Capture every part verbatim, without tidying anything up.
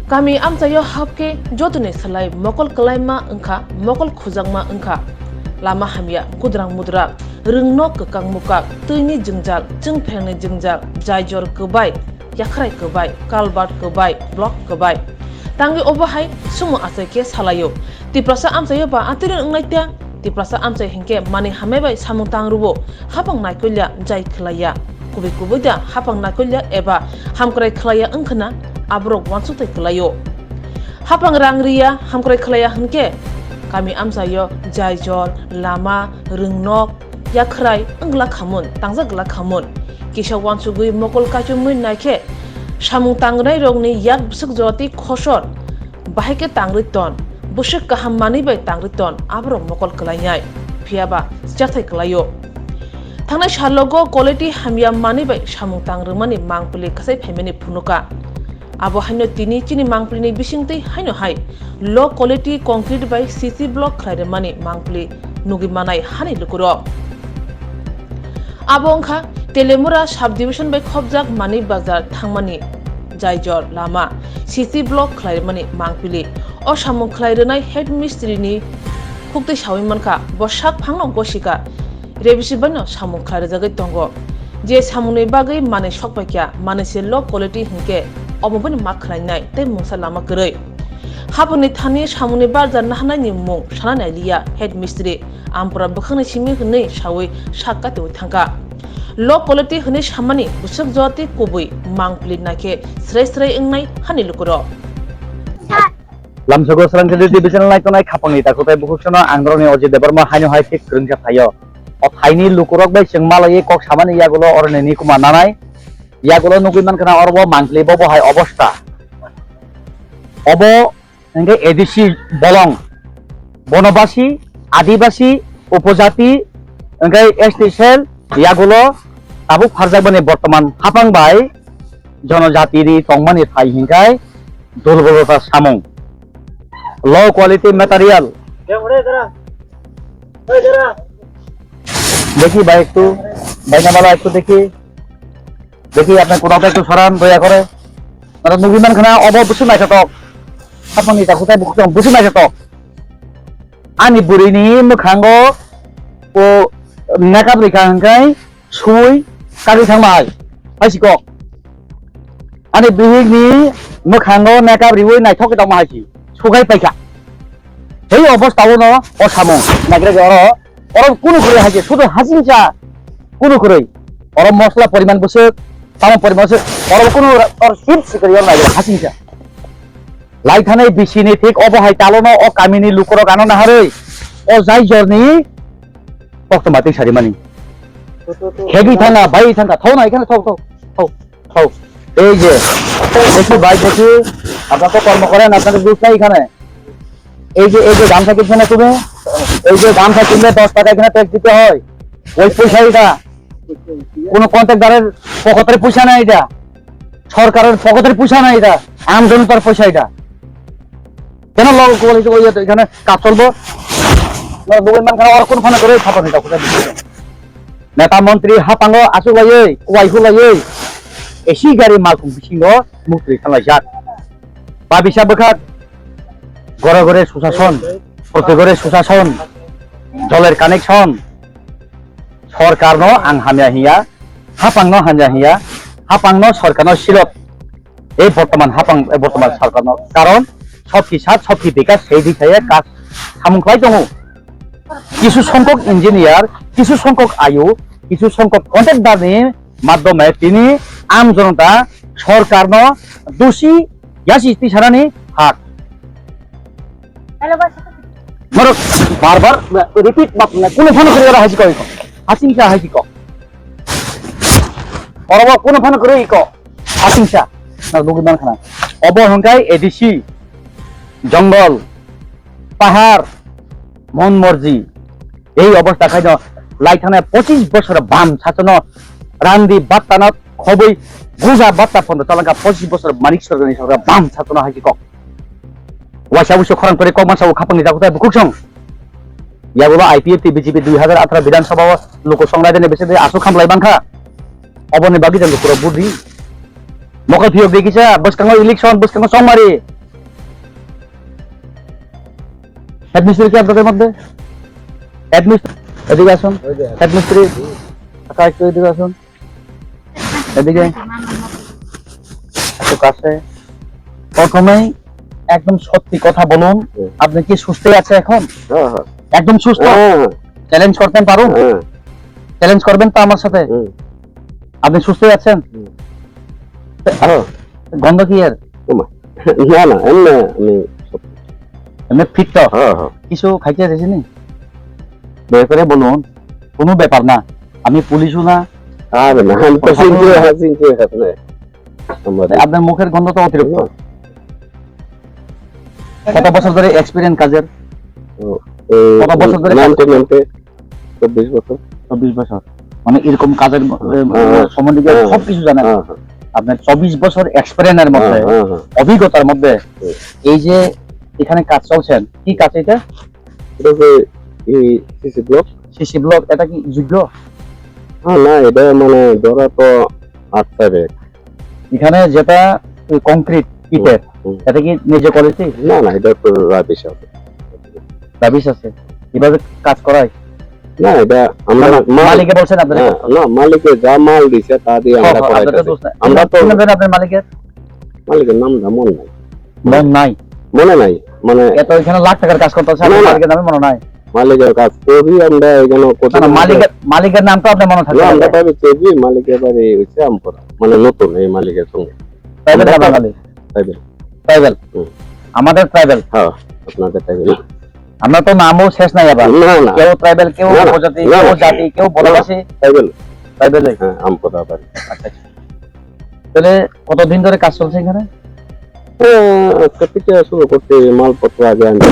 Kami amchaio hapkhe jotoni slai mokol kwlaima wngkha, mokol khujakma wngkha. Lama hamya, gudrang mudra, rwngno kwkang mukak, twini jwngjal, chwngphrengni jwngjal, jaijor kwbai, yakhrai kwbai, culvert kwbai, block kwbai. Tangwi obo hai sumo achai khe salaio. Tiprasa amchaio ba atwirwi wngnai tya? Tiprasa amchai hinkhe manwi hamya bai samung tang rwo, hapang naikolya jai khwlaiya. Kubui kubui da hapang naikolya eba hamkrai khwlaiya wngkhwna aborok uansukthai kwlaio. Hapang rang riya hamkrai khwlaiya hinkhe kami amchaio jaijor, lama, rwngnok, yakhrai wngla khamun, tangjak glak khamun. Kisa uansugwi mokol kaichomwi naikhe samung tangnai rokni yak bwswk jotwi khosor bahai khe tangrwi ton, bwswk kaham manwi bai tangrwi ton, aborok mokol kwlainai, phiyaba chathai kwlaio. Thangnai salogo quality hamya manwi bai samung tang rwmani mangpili kwchai phaimani phunuka. Abo haino tini chini mangpilini bisingtwi haino hai low quality concrete bai C C block khlai rwmani mangpili nugwi manai hani lukurok. Abo wngkha Telemura subdivision bai khopjak Manik Bazar thangmani jaijor lama C C block khlai rwmani mangpili. O samung khlai rwnai head mistri ni khuktwi sawi mankha, bo sak phangno gosika rebisi baino samung khlai rwjagwi tongo. Je samungni bagwi manwi sokpaikha, manwi se low quality hinkhe omo bini ma khwlainai tei mungsa lama kwrwi. Hapangni thani samungni barja nahanaini mung sana nailiya head mistri. Ampura bwkhakni simi hwnwi sawi sak katiwi thangkha. Low quality hwnwi samani bwswk jotwi kubui mangpili naikhe srai srai wngnai hani lukurok. Lamsogo Srangchali T V channel naitongnai khapangni takhuk tei bukhuk sono ang norokni Ajit Debbarma haino hai thik kwrwngsa phaio. O thaini lukurok bai chwng malaiwi kok samani yagulo oroni nikuma nanai. Yagulo nugwi mankha na oro bo mangpili bo bo hai obostha. Obo hingke A D C bolong, Bonobasi, Adibasi, Upojati, hingke S T cell, yagulo tabuk pharjakmani bortoman hapang bai jonojatini tongmani thai hingkai durbolota samung, low quality material. Dekhi bhai ektu, bhai namala ektu dekhi. Dekhi, apni kono ektu saran, doya kore. Nara nugwi mankha na, obo bwswk naithotok. Hapangni takhuk tei bukhuk tong bwswk naithotok. Ani bwrwini mwkhango o makeup rikha hwnkhe sui kagwi thangma hai. Hai si kok. Ani bihikni mwkhango makeup riwi naithok khe tongma hai si. Sugai paikha. Tei obostha o no o samung. Naigra oro Oro kunu kwrwi hai se, sudu hasingsa kunu kwrwi. Oro mosla poriman bwswk, tamo poriman bwswk, oro kunu oro hit se kwrwi, oro naigra hasingsa. Lai thanai bisini thik obo hai talono o kamini lukurok ano naharwi o jai jorni koktwma twi sarimani. Khegwi thangkha, bai thangkha, thok nai kheno thok, thok, thok, thok. এই যে, দেখি ভাই দেখি, আপনার তো কর্ম করেন, আপনাকে বুঝতে এখানে। এই যে, এই যে গামছা কিনছো না তুমি? এই যে গামছা কিনলে দশ টাকা এখানে ট্যাক্স দিতে হয়। ওই পয়সা এটা। কোনো কন্ট্রাক্টরের পকেটের পয়সা না এটা। সরকারের পকেটের পয়সা না এটা। আম জনতার পয়সা এটা। কেন লগ কোয়ালিটি ওই এত এখানে কাজ চলবো? না, দুবাই মান খারাপ আর কোন ফোনে করে থাকো না, এটা কোথায় দিচ্ছ? নেতা মন্ত্রী হাপাঙ্গ আসুক লাইয়ে, কুয়াই হুলাইয়ে। এসি গাড়ি মালকুম বিসিঙ্গ মুক্তি থানায় যাক। Babisa bwkhak, gore gore susasón, proti gore susasón, joler connection, sorkarno ang hamya hiya, hapangno hamya hiya, hapangno sorkarno silot, ei bortoman hapang, ei bortoman sorkarno, karon sobki sat, sobki bikas, sei di saya kas samung khlai tongo. Kisu songkok engineer, kisu songkok ayu, kisu songkok contractor ni madhyome tini am jonota sorkarno dosi yasi tisarani hak. Norok bar bar repeat ma khna, kuno phano kwrwi oro hai si kok iko. Hasingsa hai si kok. Oro bo kuno phano kwrwi iko. Hasingsa. Na nugwi man khna. Obo hwnkhai A D C, jongol, pahar, mon morji. Ei obostha khaino lai thangnai pochis bosor bam sasono randi battano khobwi guja batta phondo talangka pochis bosor Manik Sarkarni sorkar bam sasono hai kok. Waisa wusu khorang kwrwi kok mansa o khapangni jakutai bukhuk song. Yagulo I P F T B J P dui hazar atharo Bidhan Sabha o luku song raidani bisingtwi aswk khamlai mankha. Oboni bagwi jang lukurok budi. Mokol phiyok de kisa, bwskango election, bwskango chongmari. Head মিস্ত্রি কি আপনাদের মধ্যে? হেড মিস্ত্রি, এদিকে আসুন। হেড মিস্ত্রি, কাকা, একটু এদিকে আসুন। এদিকে। একটু কাছে। প্রথমেই একদম সত্যি কথা বলুন, হুম। আপনি কি সুস্থই আছে এখন? হ্যাঁ, হ্যাঁ। একদম সুস্থ? হ্যাঁ, হ্যাঁ। চ্যালেঞ্জ করতেন পারুন? হ্যাঁ। চ্যালেঞ্জ করবেন তো আমার সাথে? হুম। আপনি সুস্থই আছেন? হুম। হ্যাঁ। গন্ধ কি এর? ওমা। না, না, এমনি আমি এমনি ফিট তো? হ্যাঁ, হ্যাঁ। কিছু খাইতে চাইছেন নি? দয়া করে বলুন, কোনো ব্যাপার না। আমি পুলিশও না। আরে না, আমি তো প্রশাসনও চিনতে না। হয়, চিনতে হয় না। আমার আপনার মুখের গন্ধ তো অতিরিক্ত। না। কত বছর ধরে এক্সপিরিয়েন্স কাজের? ও, এই কত বছর ধরে কাজ নামতে, করছেন? নামতে চব্বিশ বছর। চব্বিশ বছর। মানে এরকম কাজের ম-, এ, হ্যাঁ, সম্বন্ধে হ্যাঁ, সবকিছু জানেন। হ্যাঁ, হ্যাঁ। আপনার চব্বিশ বছর এক্সপিরিয়েন্সের মধ্যে, হ্যাঁ, হ্যাঁ, হ্যাঁ। অভিজ্ঞতার মধ্যে হুম। এই যে এখানে কাজ চলছেন, কি কাজ এটা? এটা যে এই সিসি ব্লক। সিসি ব্লক, এটা কি যোগ্য? হ্যাঁ, না, এটা মানে ধরা তো আটটা রেক। এখানে যেটা ওই কংক্রিট ইটের, হুম, হুম। এটা কি নিজে কোয়ালিটি? না, না, এটা তো রাবিশ আছে। রাবিশ আছে, এভাবে কাজ করায়? না, এটা আমরা না, না, মাল-, মালিকে বলছেন আপনাদের না, করতে? না, মালিকে যা মাল দিছে তা দিয়ে হ, আমরা হ, করাইতেছি। আপনাদের দোষ নাই। আমরা তো কি নাম জানেন আপনার মালিকের? মালিকের নাম না মনে নাই। মন নাই? মনে নাই, মানে এত এখানে লাখ টাকার কাজ করতে আছে, না, আপনার না। মালিকের নামে মনে নাই? মালিকের কাজ করি আমরা এখানে না, করতে না, না। মালিকের, মালিকের নাম তো আপনার মনে থাকে না, না, আমরা ভাই। ভাবি চৌধুরী, মালিকের বাড়ি হচ্ছে আমপুরা, মানে নতুন এই মালিকের সঙ্গে। ট্রাইবেল আমরা না তো বাঙালি? ট্রাইবেল। ট্রাইবেল। হুম। আমাদের ট্রাইবেল। হ্যাঁ, আপনাদের ট্রাইবেল। আমরা তো নামও শেষ নাই আবার। না, না। কেউ ট্রাইবেল, কেউ না, না। উপজাতি, না, কেউ না। জাতি, কেউ না, বনবাসী। ট্রাইবেল। ট্রাইবেলই। হ্যাঁ, আমপুরা বাড়ি। আচ্ছা, আচ্ছা। তাহলে কতদিন ধরে কাজ চলছে এখানে? হ্যাঁ, আজকে থেকে শুরু করছি, মালপত্র আগে আনছি।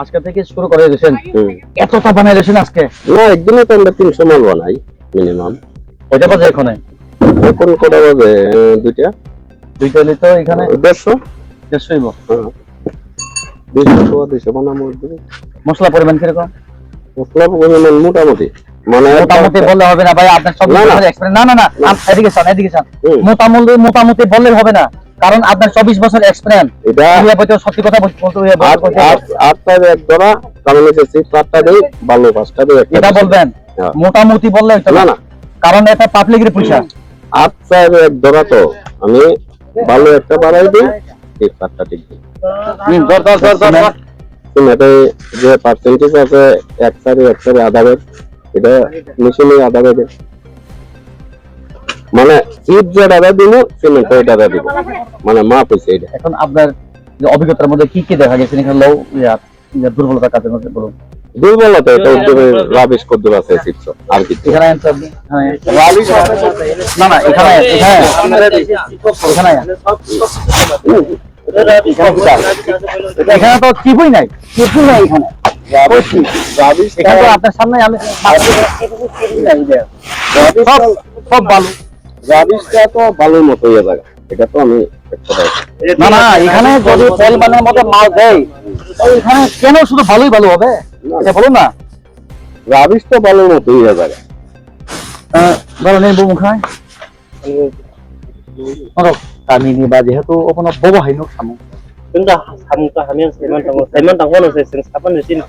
আজকে থেকে শুরু করে দিয়েছেন? হুম। এতটা বানাই দিয়েছেন আজকে? না, একদিনে তো আমরা তিনশো মাল বানাই, মিনিমাম। কয়টা বাজে এখানে? এখন কটা বাজে? এ, দুইটা। দুইটা হলে তো এখানে দেড়শো। দেড়শো হইব। হ্যাঁ। দুইশো, সোয়া দুইশো বানানোর মধ্যে। মশলা পরিমাণ কিরকম? মশলা পরিমাণ মোটামুটি। মানে মোটামুটি একটা বললে হবে না ভাই, আপনার চব্বিশ না, না। বছর এক্সপিরিয়েন্স। না, না, না, না। আপ-, এদিকে চান, এদিকে চান। হুম। মোটামুটি, মোটামুটি বললে হবে না, কারণ আপনার চব্বিশ বছর এক্সপিরিয়েন্স। এটা উইয়া বলতে সত্যি কথা বল-, বলতে উইয়া আট, বলতে আট, আট সাইড এক ধরা, কারণ হচ্ছে সিট চারটা দেই, বালু পাঁচটা দেই, একটা এটা বেশি। বলবেন, হ্যাঁ। মোটামুটি বললে হইতো না, না। না। কারণ এটা পাবলিকের পয়সা। হুম। আট সাইড এক ধরা তো, আমি বালু একটা বাড়াই দিই, সিট চারটা ঠিক দিই। হুম, ধর, ধর, ধর, ধর, ধর। সিমেন্টে যে পার্সেন্টেজ আছে, এক সারি, এক সারি আধা ব্যাগ, এটা মেশিনে আধা ব্যাগে। মানে, চিপ যেটা দিব, সিমেন্ট ওইটা দিব। মানে, মাপ হইছে এটা। এখন আপনার যে অভিজ্ঞতার মধ্যে কি কি দেখা গেছে এখানে লো-, ইয়া, ইয়া, দুর্বলতা কাজের মধ্যে বলুন। দুর্বলতা এটা উদ্যোগে রাবিশ কদ্দুর আছে চিপস, আর কিছু। এখানে আনতে হবে, হ্যাঁ। রাবিশ আছে। না, না, এখানে, এখানে, এখানে। এখানে তো চিপই নাই। চিপই নাই এখানে। রাবিশ, রাবিশ এখানে তো আপনার সামনে আমি রাবিশ সব, সব বালু। রাবিশটা তো বালুর মতো ইয়ে জায়গা। এটা তো আমি একটা না, না, এখানে যদি পরিমাণের মতো মাল দেয়, তো এখানে কেন শুধু বালুই বালু হবে? না, এটা বলুন না। রাবিশ তো বালুর মতো ইয়ে জায়গা। আহ, ধরো নেই বউ মুখায়। Oro, tamini ba jehetu obono bobo hai nuk samung. Chwng da samung ta hamya saiman tongo, saiman tongmano se chwng sapan ni chini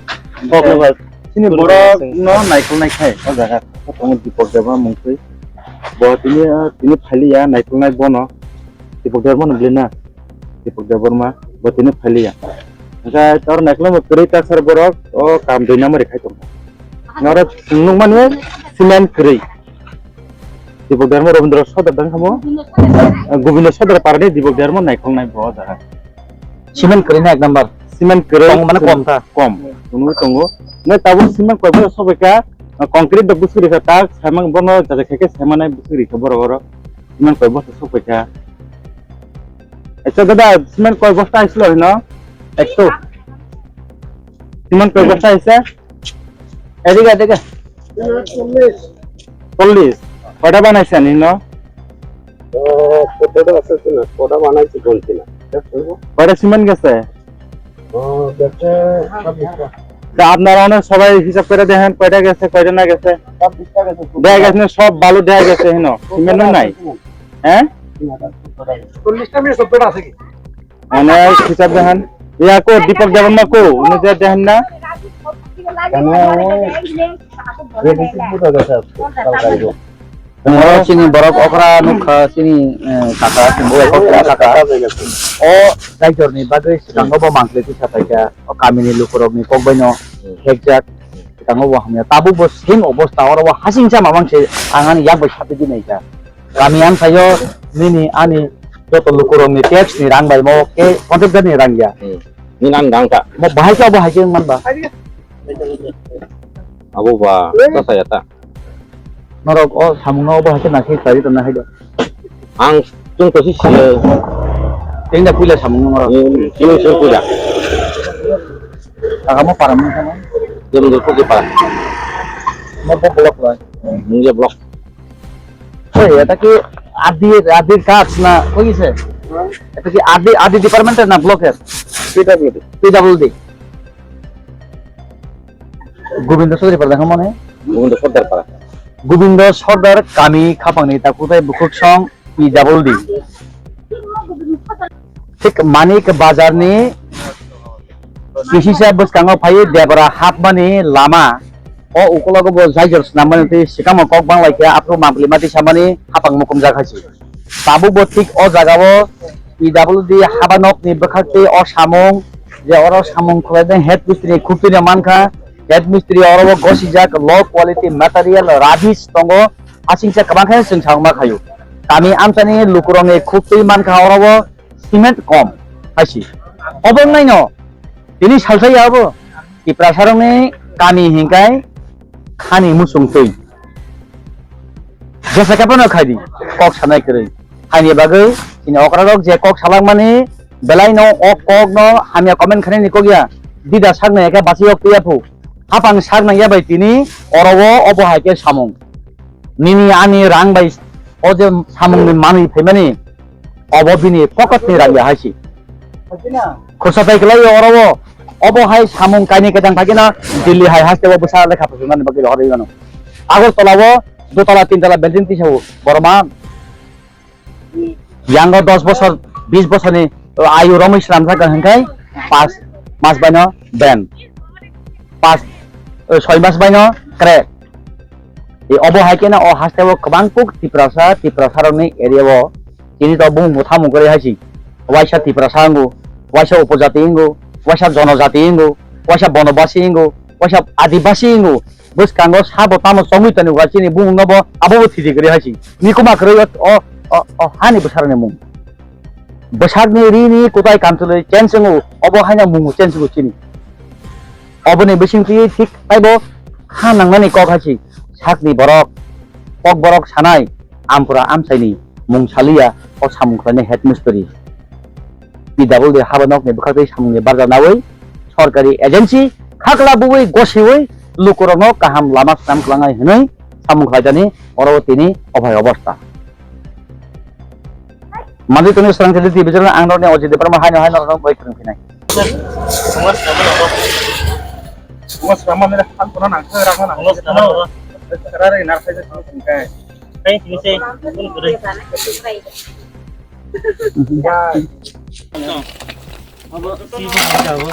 kok no ba. Chini borok no naikolnai khai o jaga. Tongo Dipak Debbarma mungtwi. Bo tini, tini phailiya naikolnai bono. Dipak Debbarma no bwlwi na. Dipak Debbarma bo tini phailiya. Hwnkhe tor naikolnai bo kwrwi taksar borok o kam dui number khai tongo. Noro chwng nukmani cement kwrwi. Dibok Dharma Rabindra Sodar dang kamo. Gobindo Sodar parani Dibok Dharma naikolnai bo o jaga. Cement kwrwi na ek number. Cement kwrwi. Tongo mane kom ta? Kom. Tongo, tongo. Nai tabuk cement koi bosa sobaikha, concrete da bwswk rikha tak, saimang bono jaga khe khe saimanai bwswk rikha borok oro. Cement koi bosa sobaikha. Acha dada, cement koi bosta aislo hino? Ekto. Cement koi bosta aisa? এদিকে, এদিকে। চল্লিশ। কয়টা বানাইছেন ইনো? ও, কতটা আছে না? কটা বানাইছি বলছি না। কয়টা সিমেন্ট গেছে? ও, গেছে ছাব্বিশটা। তা আপনারা অনেক সবাই হিসাব করে দেখেন, কয়টা গেছে, কয়টা না গেছে? ছাব্বিশটা গেছে। দেখা গেছে না, সব বালু দেখা গেছে ইনো, সিমেন্টও নাই। হ্যাঁ? চল্লিশটা মিলে সত্তরটা আছে কি? অনেক হিসাব দেখেন। Ya ko Deepak Debbarma ko, ini dia dia na. Kami awal dia itu buta gasa kalkari ko. Oro chini borok okra nukha chini, eh, kaka, chini borok okra kaka. O daitor ni bagwi swkango bo mangkle tisa paikha. O kamini lukurok ni kok bai no hekjak. Swkango bo hamya. Tabuk bo same obosta oro bo hasing cha mamang se ang ani yak bai sapi di naikha. Kami ang sayo nini ani joto lukurok ni tax ni rang bai mo ke contractor ni rang ya. Hmm. Ni nan dang ta. Mo bahai cha bo hai se man ba. Abo ba, ta saya ta. Norok o samung no bo hai se na se tari to na hai do. Ang chung to si si. Teng da puila samung no norok. Hmm, chung chung puila. Aga mo para mo sama. Jom do ko para. Mo bo block lo. Mungya block. Oi, eta ki adi, adi kaj na, koi se? Eta ki adi, adi department na block er? P W D. P W D. Gobindo Sordar para mane? Gobindo Sordar para. Gobindo Sordar kami khapangni takutai bukhuk song P W D. Thik Manik Bazar ni kisisa bwskango phai Debra hapmani lama o ukologo bo jaijor swnamani tei swkangma kok banglaikha aphuru mangpili mati samani hapang mukumjak hai se. Tabuk bo thik o jagao P W D habanok ni bwkhak tei o samung je oro samung khwlainai head mistri ni khuk twi no mankha, head mistri oro bo gosijak low quality material rubbish tongo, asingsa kwbang khe chwng samung ma khaio. Kami amchani lukurokni khuk twi mankha oro bo cement kom hai se. Obo wngnaino tini salsa ya obo Tiprasarokni kami hinkai khani muchung twi. Jesa khe phano khai di, kok sanai kwrwi. Haini bagwi chini okrarok je kok salangmani belai no o kok no hamya comment khainani kok ya. Dida sak nai khe basi yok twi ya phu. Hapang sak nang ya bai tini oro o obo hai khe samung. Nini ani rang bai o je samung ni manwi phaimani obo bini pocket ni rang ya hai si. Khursa tai kwlai oro o obo hai samung kaini kwchang thagi na Delhi hai haste o bwsa lekha phusumani bagwi rohorwi mano. Agartala o dotala tintala building tisao borma yango dos bosor bis bosorni ayu romwi swnamjak hwnkhai pas mas baino ben pas soi mas baino kre. E obo hai khe no o haste o kwbang kuk Tiprasa, Tiprasa rokni area o chini to bumung bo thamung kwrwi hai si. Waisa Tiprasa wngo, waisa upojati wngo, waisa jonojati wngo, waisa bonobasi wngo, waisa adibasi wngo. Bwskango sabo tamo chongwi tonwi uaisini bumungno bo abo bo thidi kwrwi hai si. Nikuma kwrwi o, o, o, o hani bwsarokni mung. Bwsakni rini kwtai kamchwlwi change wngo, obo haino mung change wngo chini. Oboni bisingtwi thik taibo kha nangnani kok hai si. Sakni borok, kok borok sanai, ampura amchaini mung saliya o samung khlainai head mistri. P W D haba nokni bwkhaktwi samungni barja naui sorkari agency khakla buui gosiui lukurokno kaham lama swnam kwlangnai hwnwi samung khlaijani oro tini obhai obosta. Manwi tongni swrang tini division ang nokni Ajit Debbarma haino haino rokno bai kwrwng phinai. Tini se kun kwrwi. Abo si bo abo.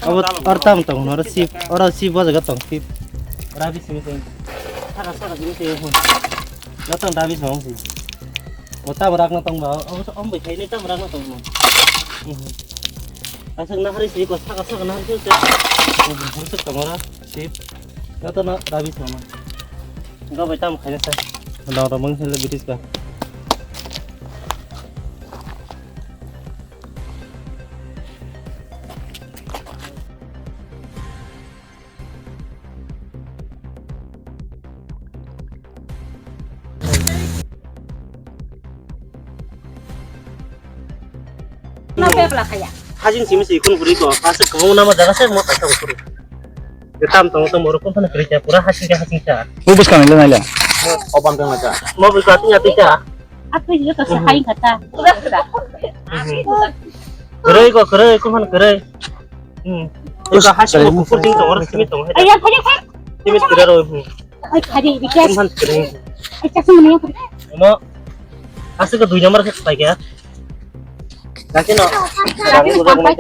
Abo or tam tong oro si, oro si bo jaga tong si. Rabi simi simi. Saka saka simi simi. No tong rabi song si. O tam rak no tong ba. O so om bai khai ni tam rak no tong mo. Aswk na hari si ko saka saka na hari si. Hari si tong oro si. No to na rabi song. Go bai tam khai na sa. Dong dong mung sele bitis ba. Hajing simi si kun guri ko, aswk kwbangma nama jaga se mo ta ta guri. Tam tong tong borok kun thani kwrwi kha, pura hasing khe hasing kha. Bo bwskang naila naila. Mo obam tong naila. Mo bwskang tong naila. Atwi jila ta sa hai kha ta. Pura pura. Kwrwi ko kwrwi, kun thani kwrwi. Hmm. Ika hasing ko kukur ding tong, oro simi tong. Ayah, ayah, ayah. Simi kwrwi ro. Ay, khadi, ikas. Kun thani kwrwi. Ay, chasma niya. Mo. Aswk dui number khe pai kha. Laki no. Laki no, sampai.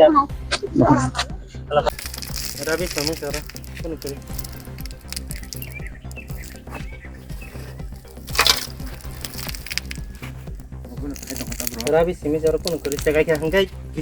Rabi simi sara, kunu kiri. Rabi simi sara, kunu kiri. Tegai khe hingkai, kisa